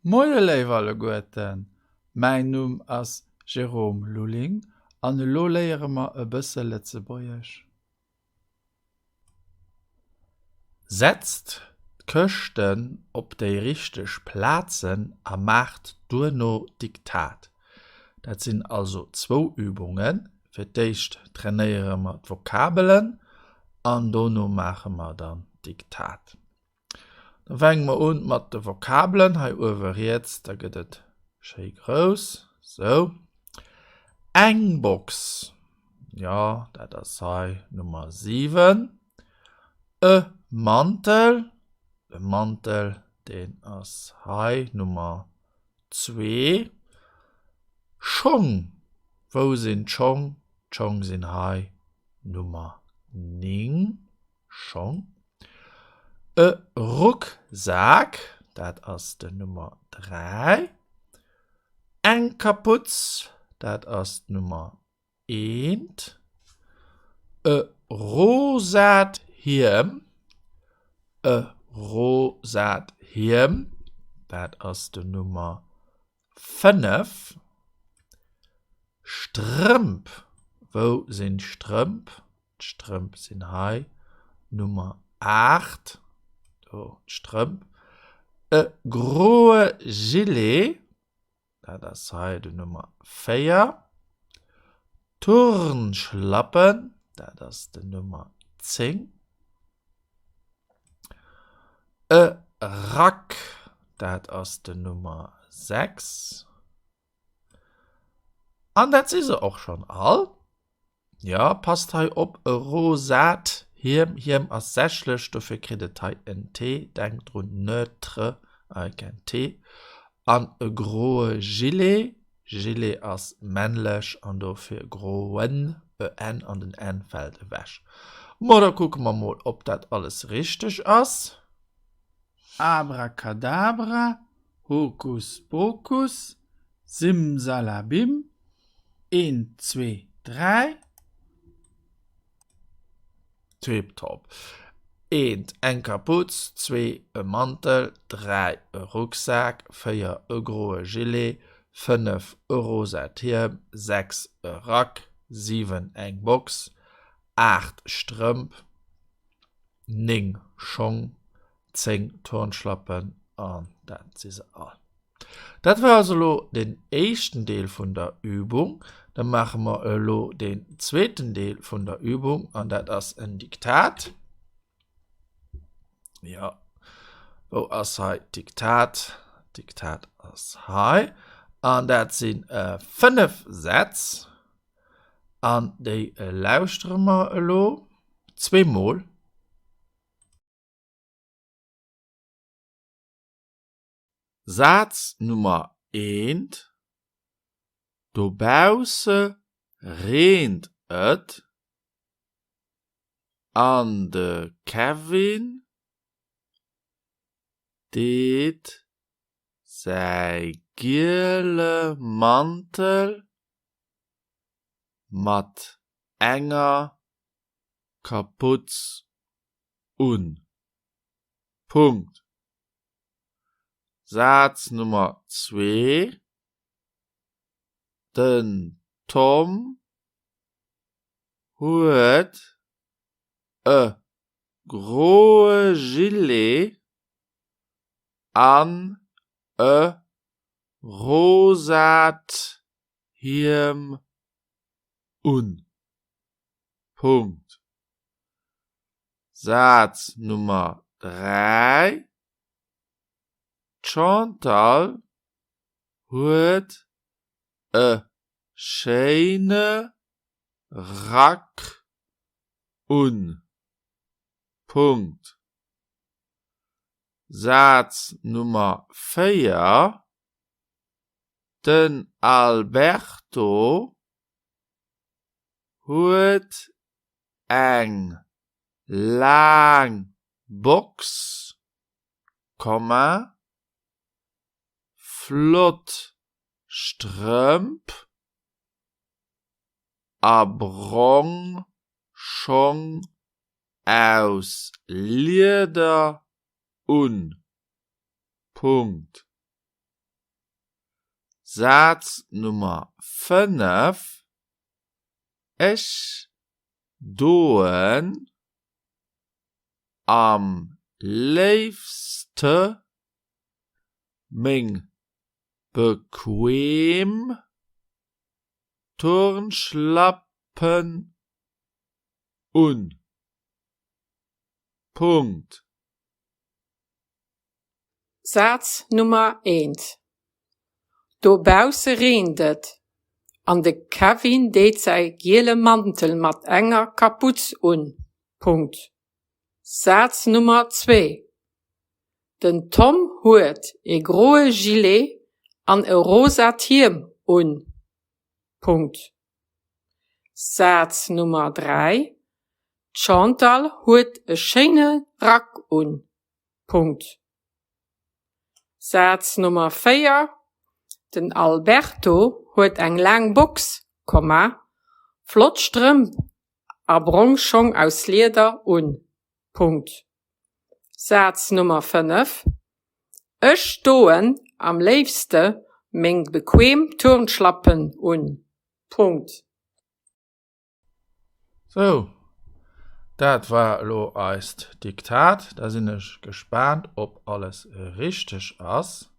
Moie léif alleguerten, mäin Numm ass Jérôme Lulling an elo léiere mer e bësse Lëtzebuergesch. Setzt d'Këschten op déi richteg Plazen a maacht duerno d'Diktat. Dat sinn also zwou Übungen. Fir d'éischt trainéiere mer d'Vokabelen an dono maache mer dann d'Diktat. Da fänke mer un mat de Vokabelen hei uewe riets, da gëtt et schéi grouss. Sou, eng Box, jo dat ass hei Nummer 7. E Mantel, de Mantel deen ass hei Nummer 2. Schong, wou sinn d'Schong? D'Schong sinn hei Nummer 9. Schong. E Rucksak, dat ass den Nummer 3. Eng Kaputz, dat ass d'Nummer eent. E rosat Hiem, e rosat Hiem, dat ass den Nummer 5. Strëmp, wou sinn d'Strëmp? D'Strëmp sinn hei, Nummer 8, do d'Strëmp. E groe Gilet, dat ass hei den Nummer 4. Turnschlappen, dat ass den Nummer 10. E Rack, dat ass den Nummer 6. An dat si se och schonn all. Jo, passt hei op, e rosat Hiem, Hiem ass sächlech, dofir kritt et hei en T, denkt drun, neutre avec un T, an e groe Gilet, Gilet ass männlech an dofir groen, e n an den n fält ewech. Ma da kucke mer mol, ob dat alles richteg ass. Abracadabra, Hokus Pokus, Simsalabim, een, zwee, dräi. Tiptop. Eent, eng Kaputz, zwee, e Mantel, dräi, e Rucksak, véier, e groe Gilet, fënnef, e rosat Hiem, sechs, e Rack, siwen, eng Box, aacht, Strëmp, 9 Schong, 10 Turnschlappen an dat si se all. Dat war also elo den éischten Deel vun der Übung. Da maache mer elo den zweeten Deel vun der Übung an dat ass en Diktat. Jo, wou ass hei d'Diktat? D'Diktat ass hei an dat si 5 Sätz. An déi lauschtere mer elo zweemol. Saz Nummer eent, Dobausse reent et an de Kevin deet säi giele Mantel mat enger Kaputz un. Punkt. Saz Nummer zwee, Den Tom huet e groe Gilet an e rosat Hiem un. Punkt. Saz Nummer 3, D'Chantal huet e schéine Rack un. Punkt. Saz Nummer 4, Den Alberto huet eng laang Box, Komma, flott Strëmp a brong Schong aus Lieder un. Punkt. Saz Nummer 5, Ech doen am léifste meng bequem Turnschlappen un. Punkt. Saz Nummer eent, Dobausse reent et an de Kevin deet säi giele Mantel mat enger Kaputz un. Punkt. Saz Nummer zwee, Den Tom huet e groe Gilet an e rosat Hiem un. Punkt. Saz Nummer dräi, D'Chantal huet e schéine Rack un. Punkt. Saz Nummer 4, Den Alberto huet eng laang Box, Komma, flott Strëmp a brong Schong aus Lieder un. Punkt. Saz Nummer 5, Ech doen am léifste meng bequem Turnschlappen un. Punkt. Sou, dat war elo eist Diktat. Da sinn ech gespaant, ob alles richteg ass.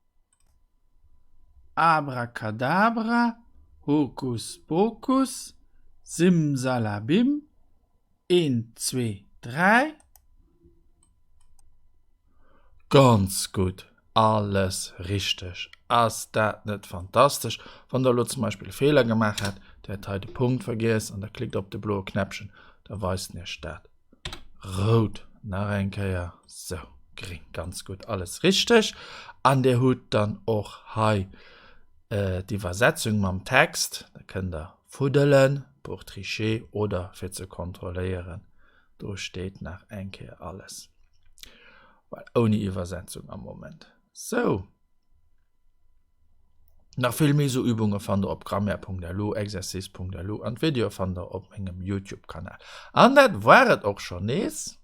Abracadabra, Hokus Pokus, Simsalabim, een, zwee, dräi. Ganz gutt, alles richteg. Ass dat net fantastesch? Wann der elo zum Beispill e Feeler gemaach hätt, der hätt hei de Punkt vergiess an der klickt op de bloe Knäppchen, da weist en iech dat rout. Nach eng Kéier, sou, gréng, ganz gutt, alles richteg. An dir hutt dann och hei d'Iwwersetzung mam Text, da kënnt der fuddelen, pour tricher oder fir ze kontrolléieren. Do steet nach eng Kéier alles. Well ouni Iwwersetzung am Moment. Sou. Nach vill méi sou Übunge fannt der op grammaire.lu, exercice.lu an d'Videoe fannt der op mengem Youtube-Kanal. An dat war et och schonn nees.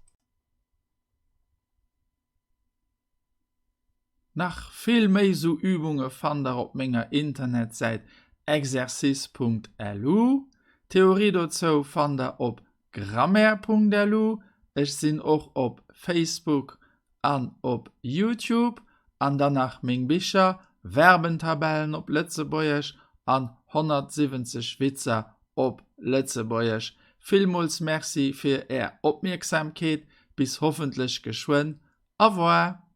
Nach vill méi sou Übunge fannt der op menger Internetsäit exercice.lu. D'Theorie dozou fannt der op grammaire.lu. Ech sinn och op Facebook an op Youtube. An dann nach meng Bicher, Verbentabellen op Lëtzebuergesch an 170 Witzer op Lëtzebuergesch. Villmools Merci fir är Opmierksamkeet. Bis hoffentlech geschwënn. Au revoir.